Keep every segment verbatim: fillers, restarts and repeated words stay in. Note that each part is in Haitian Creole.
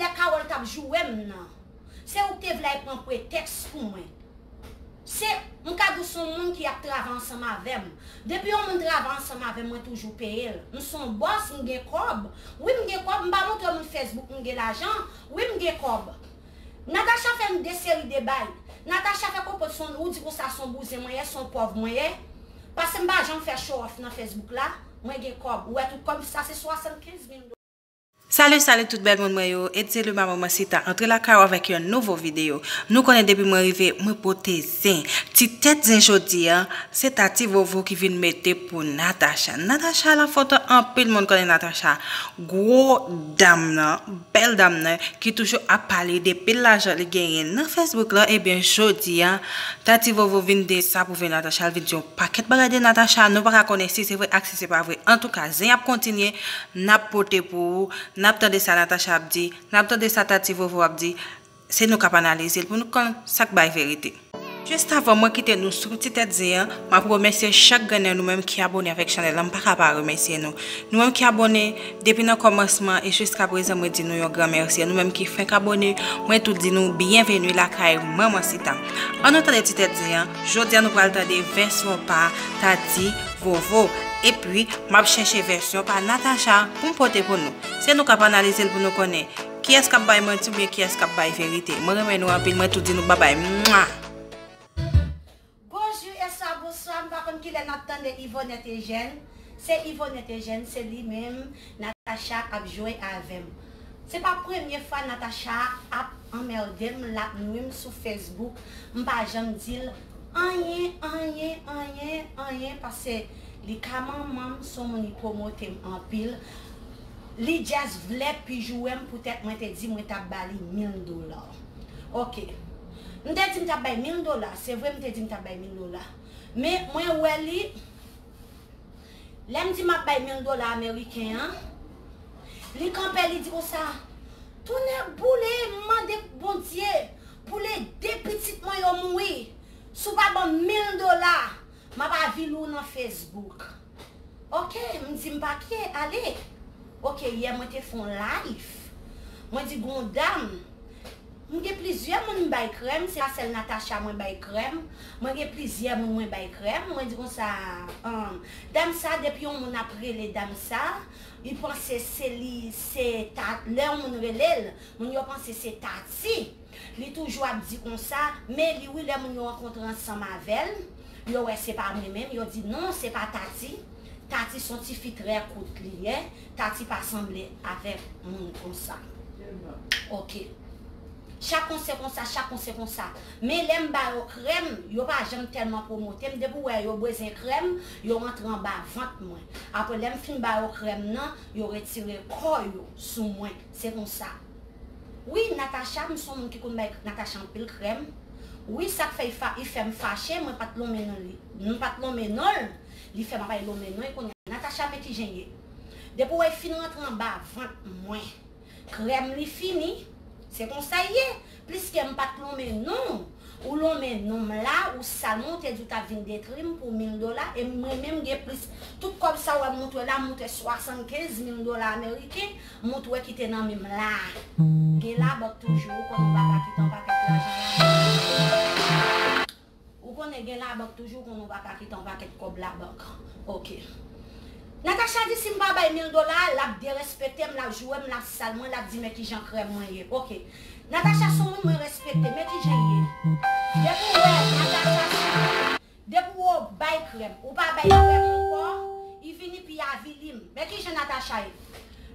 lè Carole t ap joure m nan, se ou ki te vle al pran pretèks pou mwen. Se, m ka di w se yon moun ki ap travay ansanm avè m. Depi yon moun travay ansanm avè m, mwen toujou peye l. M se yon bòs, m gen kòb. Wi, m gen kòb, m pa montre moun Facebook m gen lajan. Wi, m gen kòb. Natacha fè m de seri de bay. Natacha fè konprann se yon, ou di konsa se yon bouzen mwen ye, se yon pòv mwen ye. Paske m pa janm fè show off nan Facebook la. Mwen gen kòb. Ou wè tout kòb sa se swasannkenz mil dola. Salut, salut tout bèl moun mwen yo. Etzeli manman mwen Sita antre lakay ou avèk yon nouvo videyo. Nou konnen depi mwen rive, mwen pote zen. Ti tèt zen jodi a, se Tati Vovo ki vin mete pou Natacha. Natacha la foto anpil moun konnen Natacha. Gwo dam nan, bèl dam nan, ki toujou ap pale de pil lajan li genyen nan Facebook la, ebyen jodi a, Tati Vovo vin de sa pou vin Natacha, l vin di yon pakèt bagay de Natacha, nou pa ka konnen si se vre ak si se pa vre. Antouka, zen ap kontinye, n ap pote pou ou, n ap tande sa Natacha ap di, n ap tande sa Tati Vovo ap di, se nou k ap analize l pou nou konn sa k bay verite. Jis avan mwen kite nou sou ti tèt zen an, m ap remèsye chak grenn nan nou menm ki abone avèk chanèl la, m pa ka pa remèsye nou. Nou menm ki abone depi nan kòmansman e jiska prezan, mwen di nou yon gran mèsi. Nou menm ki fenk abone, mwen tou di nou byenveni lakay Manman Sita. Ann nou tande ti tèt zen an, jodi a nou pral tande vèsyon pa Tati Vovo. Epi, m ap chèche vèsyon pa Natacha pou m pote pou nou. Se nou k ap analize l pou nou konnen kiyès k ap bay manti oubyen kiyès k ap bay verite. Mwen renmen nou anpil, mwen tou di nou babay. Mwa! Bonjou, eswa, bonswa, m pa konn kilè n ap tande Yvonette Eugène. Se Yvonette Eugène, se li menm, Natacha ap jwe avè m. Se pa premye fwa Natacha ap anmède m, l ap nwi m sou Facebook. M pa janm di l anyen, anyen, anyen, anyen, paske li ka manman m, se yon moun li pwomote m anpil. Li just vle pi joure m poutèt mwen te di mwen t ap ba li mil dola. Oke. M te di m t ap bay mil dola. Se vre m te di m t ap bay mil dola. Men mwen wè li, lè m di m ap bay mil dola ameriken an, li kanpe, li di konsa, "Tonnè boule, m mande Bondye pou lè de pitit mwen yo mouri. Si w pa ban m mil dola, m ap avili w nan Facebook." Oke, m di m pa kye, ale. Oke, yè mwen te fè yon live. Mwen di gon dam, m gen plizyè moun m bay krèm, se pa sèl Natacha mwen bay krèm. Mwen gen plizyè moun mwen bay krèm. Mwen di konsa, um, dam sa, depi yon moun ap rele dam sa, li panse se li, se ta, lè yon moun rele l, moun yo panse se Tati. Li toujou ap di konsa, men li wi, lè moun yo rankontre ansanm avè l, yo wè se pa mwen menm, yo di non, se pa Tati. Tati se yon tifi trè kout li ye, Tati pa sanble avèk moun konsa. Oke. Chak yon se konsa, chak yon se konsa. Men lè m ba yo krèm, yo pa janm tèlman pwomote m. Depi w wè yo bezwen krèm, yo rantre anba vant mwen. Apre lè m fin ba yo krèm nan, yo retire kò yo sou mwen. Se konsa. Wi, Natacha, m se yon moun ki konn bay Natacha anpil krèm. Wi, sa k fè li fa-, li fè m fache, mwen pa t lonmen non li. Mwen pa t lonmen non l, li fè m ap bay lonmen non l. Kounye a, Natacha, men kijan l ye. Depi w wè l fin rantre anba vant mwen, krèm li fini. Se konsa l ye. Pliske m pa t lonmen non w, ou lonmen non m la, ou sal mwen, ou te di w t ap vin detri m pou mil dola, e mwen menm gen plis. Tout kòb sa w wè m moute la, m moute swasannkenz mil dola ameriken, m moute ki te nan men m la. Gen labank toujou, ou konn ou pa ka kite yon pakèt lajan labank. Ou konnen gen labank toujou, ou konn ou pa ka kite yon pakèt kòb labank. Oke. Natacha di si m pa bay mil dola, l ap derespekte m, l ap joure m, l ap sal mwen, l ap di men kijan krèm mwen ye. Oke. Natacha se yon moun mwen respekte, men kijan l ye. Depi w wè Natacha se, depi w wè w bay krèm, ou pa bay krèm ankò, li vini pi avili m. Men kijan Natacha ye.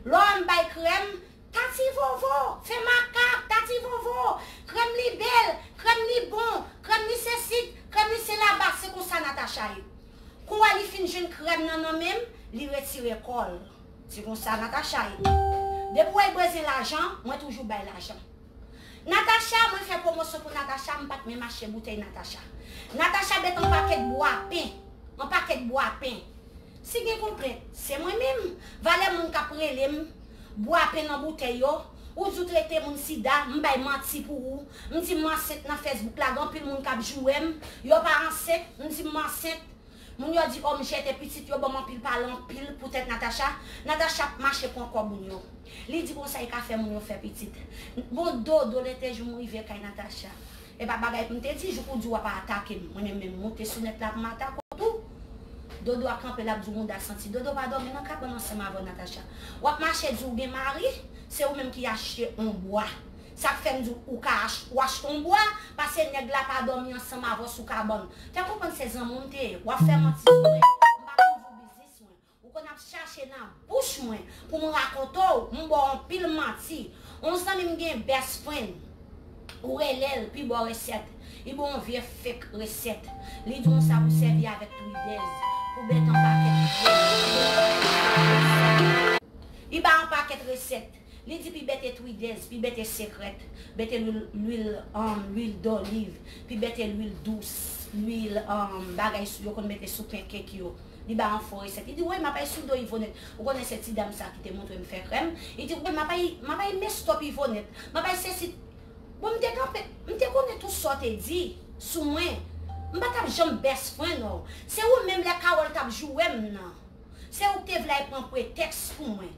Lè w wè m bay krèm, Tati Vovo, fè makak, Tati Vovo, krèm li bèl, krèm li bon, krèm li sesi, krèm li se laba, se konsa Natacha ye. Kou wè li fin jwenn krèm nan nan men m, li retire kò l. Se konsa Natacha ye. Depi w wè l bezwen lajan, mwen toujou bay lajan. Natacha, mwen fè pwomosyon pou Natacha, m pa t menm achte boutèy Natacha. Natacha mete yon pakèt bwa pen, yon pakèt bwa pen. Si gen konplent, se mwen menm. Valè moun k ap rele m, bwa pen nan boutèy yo, ou di w trete moun sida, m bay manti pou ou. M di m ansent nan Facebook la, gen anpil moun k ap joure m, yo pa ansent, m di m ansent. Moun yo di, o, m jete pitit yo, ban m anpil pale anpil poutèt Natacha. Natacha ap mache pran kòb moun yo. Li di konsa li ka fè moun yo fè pitit. Bon, Dodo, lè te jou m rive kay Natacha. E pa bagay pou m te di, jouk ou di w ap atake m. Mwen menm, menm monte sou nèt la pou m atake w tou. Dodo a kanpe l ap di w mouda santi. Dodo pa dòmi nan kabann ansanm avè w, Natacha. W ap mache di w gen mari, se ou menm ki achte on bwa. Sa k fè m di w ou ka ach-, ou achte on bwa, paske nèg la pa dòmi ansanm avè w sou kabann. Fè konprann se zanmi w m te ye. W ap fè manti sou mwen. M pa konn di w biznis mwen. Ou konn ap chache nan bouch mwen pou m rakonte w, m ba w anpil manti. On zanmi m gen best friend. Ou rele l, pi ba w resèt. Li ba w yon vye fake resèt. Li di w sa pou sèvi avèk Twiddez, pou bèt yon pakèt. Li ba yon pakèt resèt. Li di pi bèt e Twiddez, pi bèt e Secret, bèt e lwil, lwil, um, lwil doliv, pi bèt e lwil dous, lwil, um, bagay sou, yo konn mete sou pancake yo. Li ba yon fo resèt. Li di, wi, m ap al sou do Yvonette. Ou konnen se ti dam sa ki te montre m fè krèm. Li di, wi, m ap al, m ap al mestop Yvonette. M ap al sesi. Bon, m te kanpe, m te konnen tout sa w te di sou mwen. M pa t ap janm best friend ou. Se ou menm lè Carole t ap joure m nan. Se ou k te vle al pran pretèks pou mwen.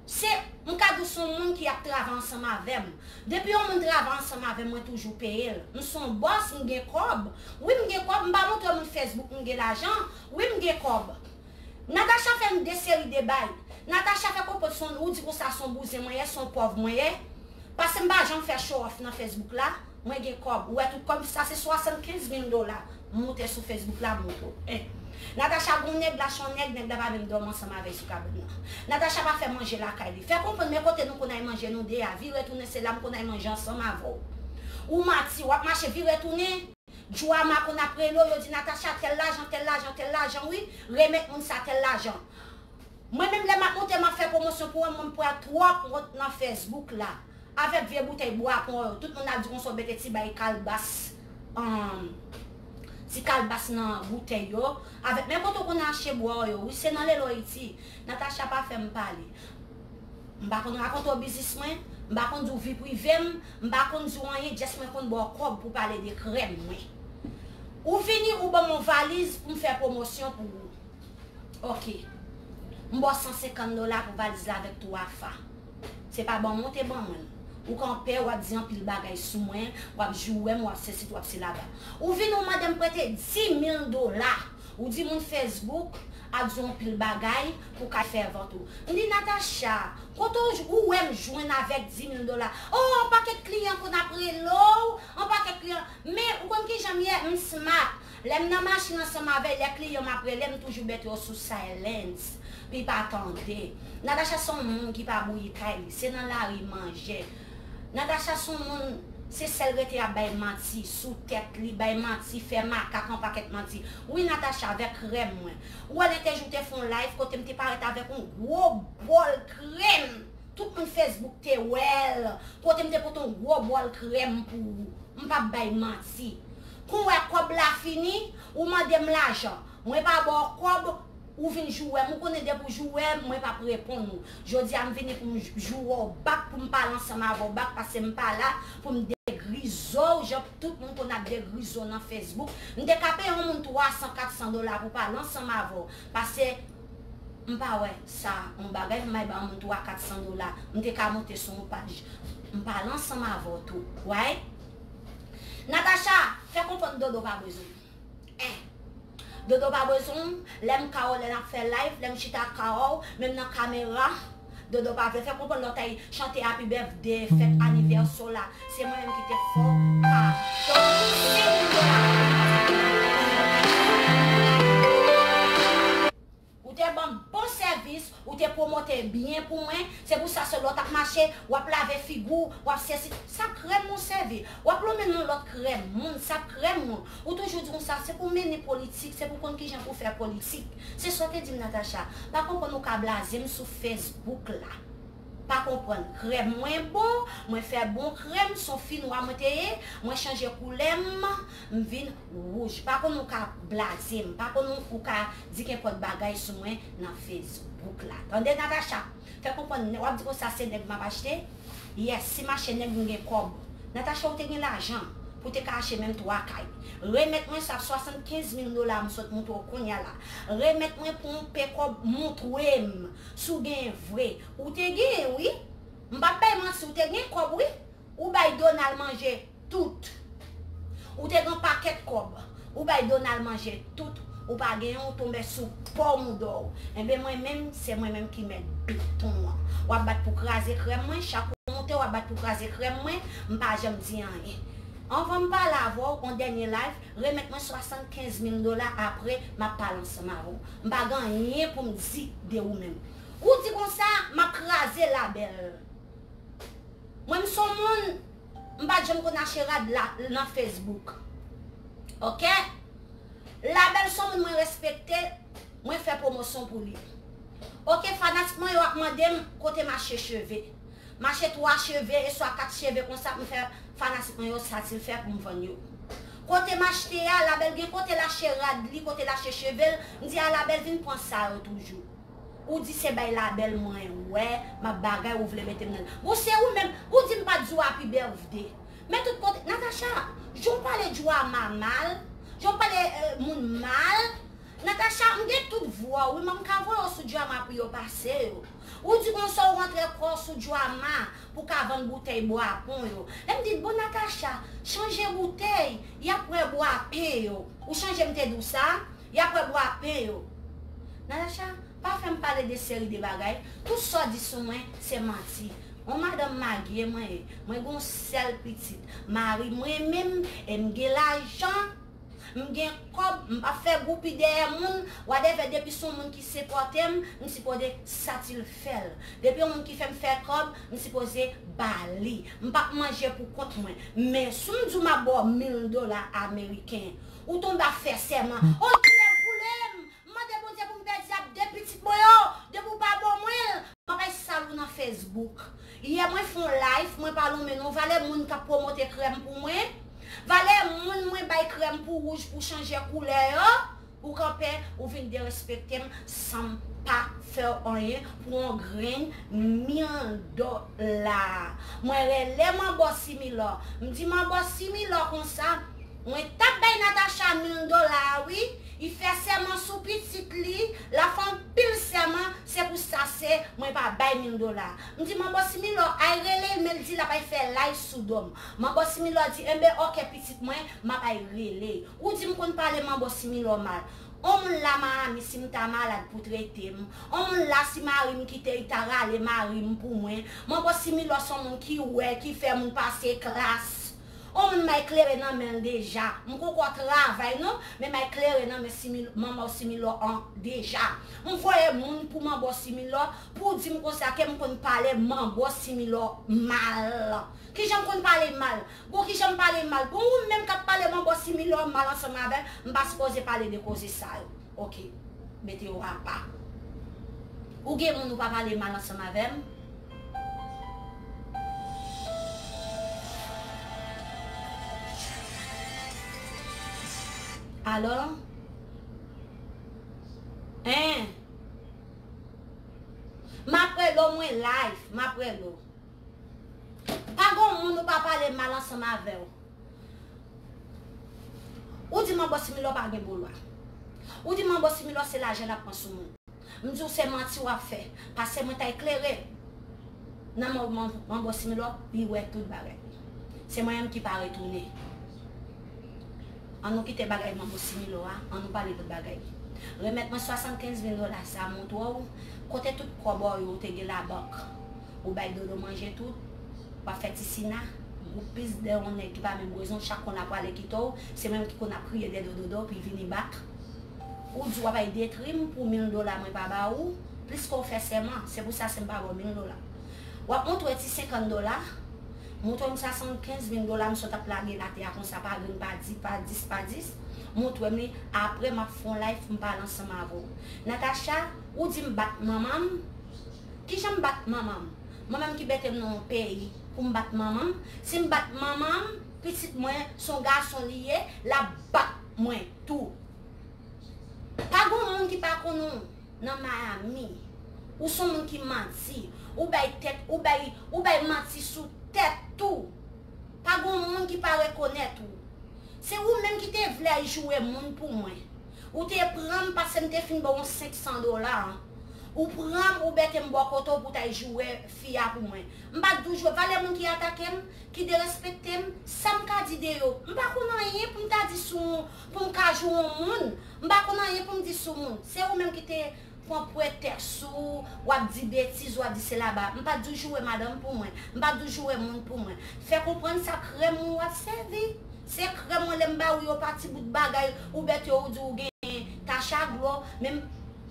Se, m ka di w se yon moun ki ap travay ansanm avè m. Depi yon moun travay ansanm avè m, mwen toujou peye l. M se yon bòs, m gen kòb. Wi, m gen kòb, m pa montre moun Facebook m gen lajan. Wi, m gen kòb. Natacha fè m de seri de bay. Natacha fè konprann se yon, ou di konsa se yon bouzen mwen ye, se yon pòv mwen ye. Paske m pa janm fè show off nan Facebook la. Mwen gen kòb. Ou wè tout kòb sa se swasannkenz mil dola. M moute sou Facebook la, m montre w. Eh. Natacha gon nèg la, se yon nèg, nèg la pa menm dòmi ansanm avè l sou kabann nan. Natacha pa fè manje lakay li. Fè konprann men kote nou konn al manje nou de a. Vire tounen se la m konn al manje ansanm avè w. Ou manti, w ap mache vire tounen. Drama konn ap rele w, yo di Natacha tèl lajan, tèl lajan, tèl lajan, wi. Remèt moun sa tèl lajan. Mwen menm lè m ap monte m ap fè pwomosyon pou mwen, mwen pran twòp wont nan Facebook la. Avèk vye boutèy bwa pon yo, tout moun ap di konsa w mete ti bay kalbas, um, ti kalbas nan boutèy yo. Avèk, men kote w konn achte bwa w yo, wi, se nan Lelo Iti. Natacha pa fè m pale. M pa konn rakonte w biznis mwen, m pa konn di w vi prive m, m pa konn di w anyen, just mwen konn ba w kòb pou pale de krèm mwen. Ou vini, ou ban m yon valiz pou m fè pwomosyon pou ou. Ok. M ba w san senkant dola pou valiz la avèk twa fa. Se pa ban mwen w te ban mwen l. Ou kanpe, w ap di anpil bagay sou mwen, w ap joure m, w ap sesi, w ap selaba. Ou vini, ou mande m prete dis mil dola. Ou di moun Facebook ap di w anpil bagay pou w ka fè vant ou. M di, Natacha, kote w j-, ou wè m jwenn avèk dis mil dola? Oh, yon pakèt kliyan konn ap rele w, yon pakèt kliyan. Men, ou konn kijan m ye? M smart. Lè m nan machin ansanm avè l, lè kliyan m ap rele, m toujou mete yo sou silence, pou l pa tande. Natacha se yon moun ki pa bouyi kay li, se nan lari manje. Natacha se yon moun, se sèl rete ap bay manti sou tèt li, bay manti, fè makak yon pakèt manti. Wi, Natacha, avèk krèm mwen. Ou wè lè te jou te fè yon live kote m te parèt avèk yon gwo bòl krèm. Tout moun Facebook te wè l. Kote m te pote yon gwo bòl krèm pou ou. M p ap bay manti. Kou w wè kòb la fini, ou mande m lajan. Mwen pa ba w kòb, ou vin joure m. Ou konnen depi w joure m, mwen p ap reponn ou. Jodi a, m vini pou m joure w bak, pou m pale ansanm avè w bak, paske m pa la pou m degrize w, jan tout moun konn ap degrize w nan Facebook. M te ka peye yon moun twa san, kat san dola pou pale ansanm avè w, paske m pa wè sa yon bagay pou m al ba yon moun twa, kat san dola. M te ka monte sou yon paj, m pale ansanm avè w tou. Why? Natacha, fè konprann Dodo pa bezwen m. Eh. Dodo pa bezwen m, lè m ka w, lè n ap fè live, lè m chita ka w, menm nan kamera, Dodo pa vle fè konprann lòt ay chante happy birthday, fèt anivèsè w la. Se mwen menm ki te fè w kado senk mil dola. Ou te ban m bon sèvis, ou te pwomote byen pou mwen. Se pou sa se lè w t ap mache, w ap lave figi w, w ap sesi. Sa krèm ou sèvi? W ap lonmen non lòt krèm moun, sa krèm ou. Ou toujou di konsa, se pou mennen politik, se pou konn kijan pou fè politik. Se sa w te di m, Natacha. Pa konprann ou ka blaze m sou Facebook la. Pa konprann. Krèm mwen bon, mwen fè bon krèm, se yon fi nwa mwen te ye, mwen chanje koulè m, m vin wouj. Pa konn ou ka blaze m, pa konn ou, ou ka di kenpòt bagay sou mwen nan Facebook la. Tande, Natacha? Fè konprann, w ap di konsa se nèg m ap achte? Yes, si m achte nèg m gen kòb. Natacha, ou te gen lajan. Ou te ka achte menm twa kay. Remèt mwen sa swasannkenz mil dola m sot montre w kounye a la. Remèt mwen pou yon pe kòb, montre m si w genyen vre. Ou te genyen, wi. M p ap bay manti, ou te gen kòb, wi. Ou bay Donald manje tout. Ou te gen pakèt kòb. Ou bay Donald manje tout. Ou pa genyen, ou tonbe sou pòmidò w. Enben, mwen menm, se mwen menm ki mèt beton an. W ap bat pou kraze krèm mwen, chak ou monte, w ap bat pou kraze krèm mwen, m pa janm di anyen. Anvan m pale avè w, yon dènye live, remèt mwen swasannkenz mil dola, apre, m ap pale ansanm avè w. M pa gen anyen pou m di de ou menm. Ou di konsa, m ap kraze Labèl. Mwen, m se yon moun, m pa t janm konn achte rad la nan Facebook. Oke? Labèl se yon moun mwen respekte, mwen fè pwomosyon pou li. Oke, fanatik mwen yo ap mande m kote m achte cheve. M achte twa cheve, e swa kat cheve konsa, m fè fanatik mwen yo sa ti l fè pou m vann yo. Kote m achte a, Labèl gen kote l achte rad li, kote l achte cheve l, m di a Labèl vin pran sa yo toujou. Ou di se bay Labèl mwen wè, m ap bagay, ou vle mete m nan. Bon, se ou menm, ou di m pa t di w happy birthday. Men tout kote, Natacha, jan w pale Joama mal, jan w pale, eh, moun mal, Natacha, m gen tout vwa w, wi, men m ka voye w sou Joama pou yo pase yo. Ou di konsa w rantre kò w sou Joama pou w ka vann boutèy bwapon yo. Lè m di, bon, Natacha, chanje boutèy, y ap wè bwapen yo. Ou chanje m te di w sa? Y ap wè bwapen yo. Natacha, pa fè m pale de seri de bagay. Tout sa w di sou mwen, se manti. Yon madanm marye mwen ye. Mwen gen yon sèl pitit. Mari mwen menm, e m gen lajan. M gen kòb, m pa fè goupi dèyè moun. Whatever, depi se yon moun ki sipòte m, m sipoze satisfè l. Depi yon moun ki fè m fè kòb, m sipoze ba li. M p ap manje pou kont mwen. Men, si m di w m ap ba w mil dola ameriken, ou tonbe ap fè sèman. O, kilè boule m! M mande Bondye pou m pèdi ap de pitit mwen yo, depi w pa ban mwen l. M ap bay sal ou nan Facebook. Yè mwen fè yon live, mwen pale w men non, valè moun k ap pwomote krèm pou mwen. Valè moun mwen bay krèm pou wouj, pou chanje koulè yo. Ou kanpe, ou vin derespekte m san m pa fè w anyen pou yon grenn mil dola. Mwen rele Manbo Similò. M di Manbo Similò konsa, mwen t ap bay Natacha mil dola a, wi. Li fè sèman sou pitit li, l ap fè anpil sèman, se pou sa se mwen pa bay mil dola. M di Manbo Similò, ay rele l, men l di l ap ay fè live sou do m. Manbo Similò di, enben, oke, pitit mwen, m ap ay rele. Ou di m konn pale Manbo Similò mal. On moun la Miami, si m ta malad pou trete m. On moun la, si mari m kite, li ta rale mari m pou mwen. Manbo Similò se on moun ki wè, ki fè moun pase klas. On moun m ay klere nan men l deja. M poko travay non, men m ay klere nan men Simil-, Manbo Similò an deja. M voye moun pou Manbo Similò, pou di m konsa ke m konn pale Manbo Similò mal. Kijan m konn pale mal? Bon, kijan m pale mal? Bon, ou menm k ap pale Manbo Similò mal ansanm avè m, m pa sipoze pale de koze sa yo. Oke. Mete yo apa. Ou gen moun ou pa pale mal ansanm avè m? Alò? Hein? M ap rele w, mwen live, m ap rele w. Pa gon moun ou pa pale mal ansanm avè w. Ou di Manbo Similò pa gen boulwa. Ou di Manbo Similò se lajan l ap pran sou moun. M di w se manti w ap fè. Paske mwen t ay klere nan Manbo, Manbo Similò, li wè tout bagay. Se mwen menm ki pa retounen. Ann nou kite bagay Manbo Similò a, ann nou pale lòt bagay. Remèt mwen swasannkenz mil dola sa, montre w kote tout kòb ou yo te gen labank. Ou bay Dodo manje tout, w ap fè ti sina, gwoup pis de yon nèg ki pa menm rezon, chak konn ap prale kite w, se mwen menm ki konn ap kriye dèyè Dodo pou l vini bak. Ou di w ap ay detri m pou mil dola mwen pa ba ou, plis ke w fè sèman, se pou sa se m pa ba w mil dola. W ap montre ti senkant dola, montre m swasannkenz mil dola m sot ap lage l atè a konsa pa grenn, pa di, pa dis, pa dis. Montre m li, apre m ap fè yon live, m pale ansanm avè w. Natacha, ou di m bat manman m. Kijan m bat manman m? Manman m ki mete m nan yon peyi pou m bat manman m. Si m bat manman m, pitit mwen, se yon gason li ye, l ap bat mwen tou. Pa gon moun ki pa konn ou nan Miami. Ou se yon moun ki manti. Ou bay tèt, ou bay, ou bay manti sou tèt ou. Pa gon moun ki pa rekonèt ou. Se ou menm ki te vle al joure moun pou mwen. Ou te pran m paske m te fin ba w senk san dola an. Ou pran m, ou bète m bò kote w pou w t al joure fi a pou mwen. M pa t dwe joure. Valè moun ki atake m, ki derespekte m, sa m ka di de yo? M pa konn anyen pou m ta di sou, pou m ka joure yon moun. M pa konn anyen pou m di sou moun. Se ou menm ki te pran pretèks ou, w ap di betiz, w ap di se laba. M pa t dwe joure madanm pou mwen. M pa t dwe joure moun pou mwen. Fè konprann sa krèm ou w ap sèvi. Se krèm ou lè m ba ou yo pa ti bout bagay, ou bèt yo, ou di ou gen tacha glò. Men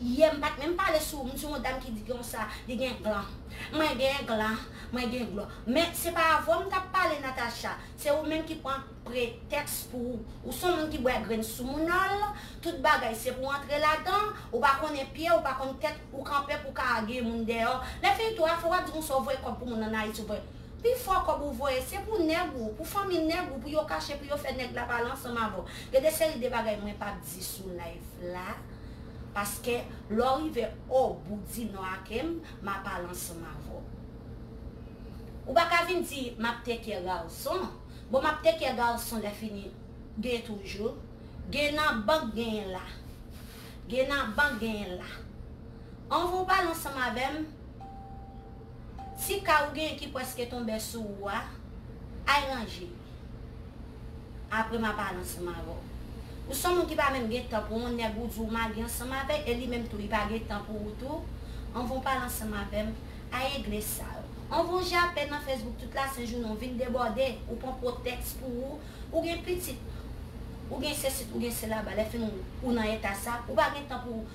yè m pa t menm pale sou ou, m di yon dam ki di konsa, li gen glan. Mwen gen glan, mwen gen glò. Men se pa avè w m t ap pale, Natacha. Se ou menm ki pran pretèks pou ou. Ou se yon moun ki bwè grenn soumounòl, tout bagay se pou antre ladan, ou pa konnen pye, ou pa konn tèt, ou kanpe pou ka gen moun dèyè w. Lè fini tou, afè w ap di konsa w voye kòb pou moun ann Ayiti, ou voye. Pifò kòb ou voye, se pou nèg ou, pou fanmi nèg ou, pou yo kache, pou yo fè nèg la pale ansanm avè w. Gen de seri de bagay mwen p ap di sou live la, paske lè w rive o bout di non ak m, m a pale ansanm avè w. Ou pa ka vin di, "M ap teke gason." Bon, m ap teke gason lè fini. Gen toujou. Gen nan bank, genyen la. Gen nan bank, genyen la. Anvan w pale ansanm avè m, ti ka ou genyen ki prèske tonbe sou ou a, al ranje. Apre m a pale ansanm avè w. Ou se yon moun ki pa menm gen tan pou yon nèg ou di w mage ansanm avè l, e li menm tou, li pa gen tan pou ou tou. Anvan w pale ansanm avè m, al regle sa yo. Anvan w jape nan Facebook tout lasent jounen, w vin debòde, ou pran pretèks pou ou, ou gen pitit, ou gen sesi, ou gen selaba, lè fini ou, ou nan eta sa, ou pa gen tan pou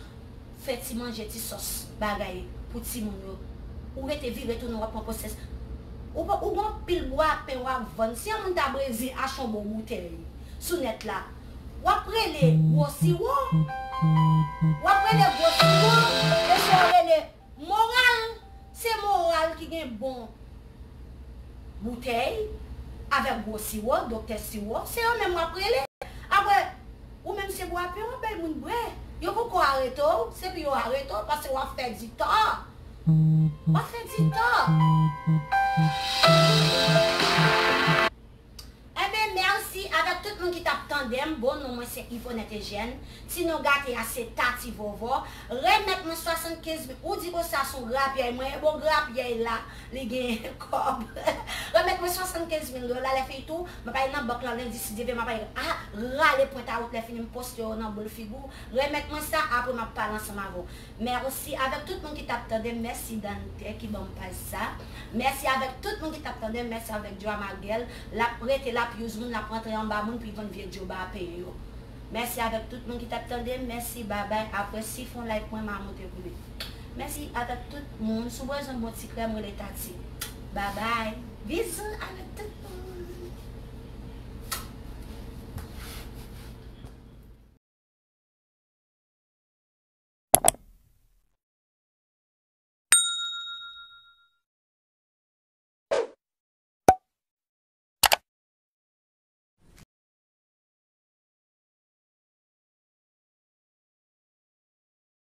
fè ti manje, ti sòs, bagay pou timoun yo. Ou rete vire tounen, w ap pran pwosès. Ou pa, ou gen anpil bwapen w ap vann. Si yon moun ta brezil achte yon bon boutèy sou nèt la, w ap rele gwo siwo. W ap rele gwo siwo, e se yo rele moral. Se moral ki gen bon boutèy avèk gwo siwo, doktè siwo. Se yo menm w ap rele. Apre, ou menm se bwapen w ap bay moun bwè. Yo poko arete w, se pou yo arete w, paske w ap fè di tò. W ap fè di tò. Enben, mèsi avèk tout moun ki t ap tande m. Bon, non mwen se Yvonette Eugène. Ti non gate a se Tati Vòvò. Remèt mwen swasannkenz mil. Ou di konsa se yon grapyèy. Mwen, e bon grapyèy la, li gen kòb. Remèt mwen swasannkenz mil dola, lè fini tou, m ap al nan bank lan lendi, si Dye vle, m ap al, a, rale pwent a wout, lè fini m poste yo nan boul figi w. Remèt mwen sa, apre m ap pale ansanm avè w. Mèsi avèk tout moun ki t ap tande m. Mèsi Dante ki ban m paj sa. Mèsi avèk tout moun ki t ap tande m. Mèsi avèk Drama Girl. L ap rete, l ap use moun, l ap rantre anba moun pou l vann vye djoba a peyi yo. Mèsi avèk tout moun ki t ap tande m. Mèsi, babay. Apre, si fè yon live pou mwen, m a monte pou li. Mèsi avèk tout moun. Si w bezwen bon ti krèm, rele Tati. Babay. Bizou avèk tout